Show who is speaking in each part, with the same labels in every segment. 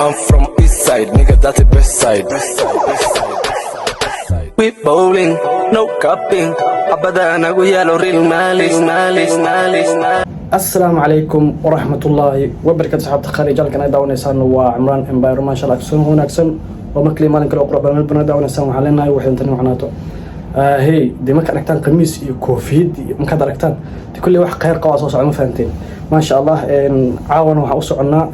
Speaker 1: I'm from east side, nigga, that's the best side. Best side, best side, best side, best side. We bowling, no cupping. Abada nagu yaalo real malis, malis, malis, malis.
Speaker 2: Asalaamu calaykum waraxmatullaahi wabarakatu. Saxaabta qaali, jalkan ay daawanaysaan waa Cimraan Empire. Maasha Allah, kalsoon wanaagsan oo markale maalin kale oo qurux badan meel badan daawanaysaan. Waxaan leenahay waxay tani macnaato hey, dee markaad aragtaan qamiis iyo koofiyad iyo markaad aragtaan de kulley wax khayr qabaa soo socda, ma fahanteen? Maasha Allah, caawana waxaan u soconnaa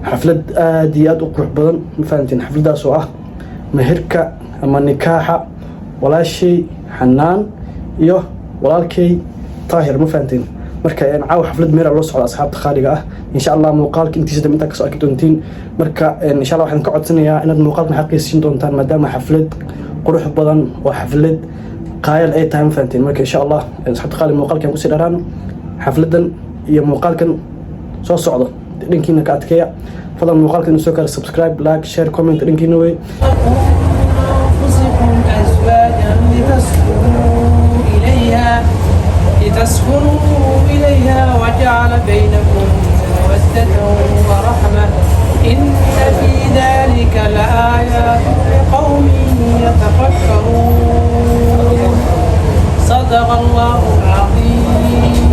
Speaker 2: xaflad aad iyo aad u qurux badan, ma fahanteen? Xafladdaas oo ah meherka ama nikaaxa walaashay Xanaan iyo walaalkay Taahir, ma fahanteen? Marka caawa xaflad meera loo socda, asxaabta qaaliga ah. Insha Allah muuqaalka intiisa dambe intaa kasoo arki doontiin. Marka insha Allah waxaan ka codsanayaa inaad muuqaalkan xaqiisiin doontaan, maadaama xaflad qurux badan oo xaflad qaayal ay tahay, ma fahanteen? Marka insha Allah, asxaabta qaali, muuqaalkan kusii dharaan xafladan iyo muuqaalkan soo socdo dhankiina ka adkeeya. Fadlan muuqaalkan soo kale subscribe, like, share, comment dhankiina wey.
Speaker 3: أنفسكم أزواجا لتسكنوا إليها وجعل بينكم مودة ورحمة، إن في ذلك لآيات لقوم يتفكرون. صدق الله العظيم.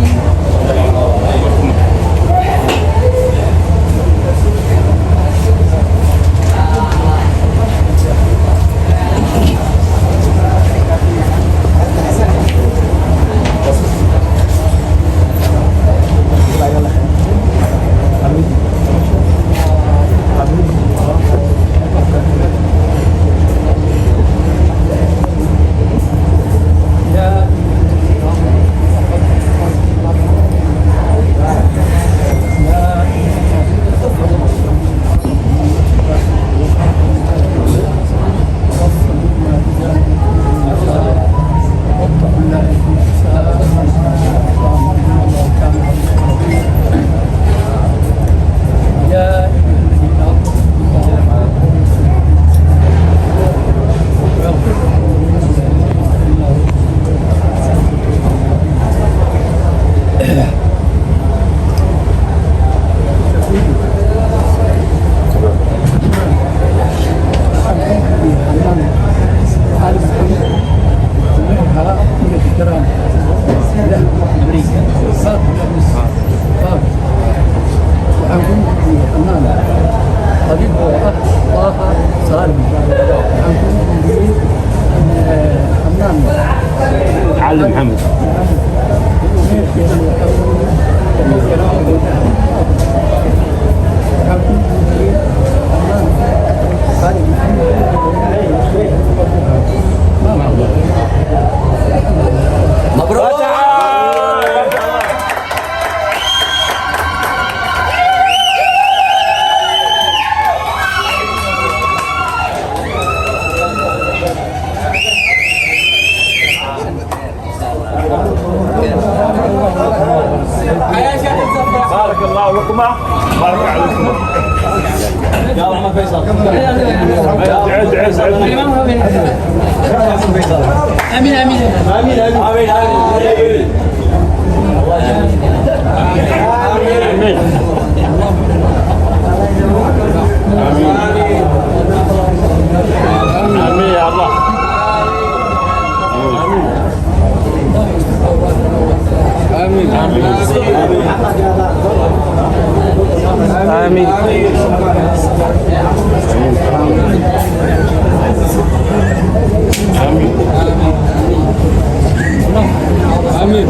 Speaker 4: Waxaan ku guuriyey Xanaan adigoo ah Daaha Saalim. Waxaan ku guuriyey Xanaan
Speaker 5: Cali Maxamed.
Speaker 4: Meherkeedana waxaa weeye 11. Waxaan ku guuriyey Xanaan Cali Maxamed.
Speaker 1: مبروك.
Speaker 5: بارك الله لكما، بارك عليكم. عز عز عز.
Speaker 3: آمين آمين.
Speaker 5: امين امين. امين يا الله. امين
Speaker 2: Aamiin.
Speaker 4: Amiin.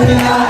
Speaker 1: Yeah.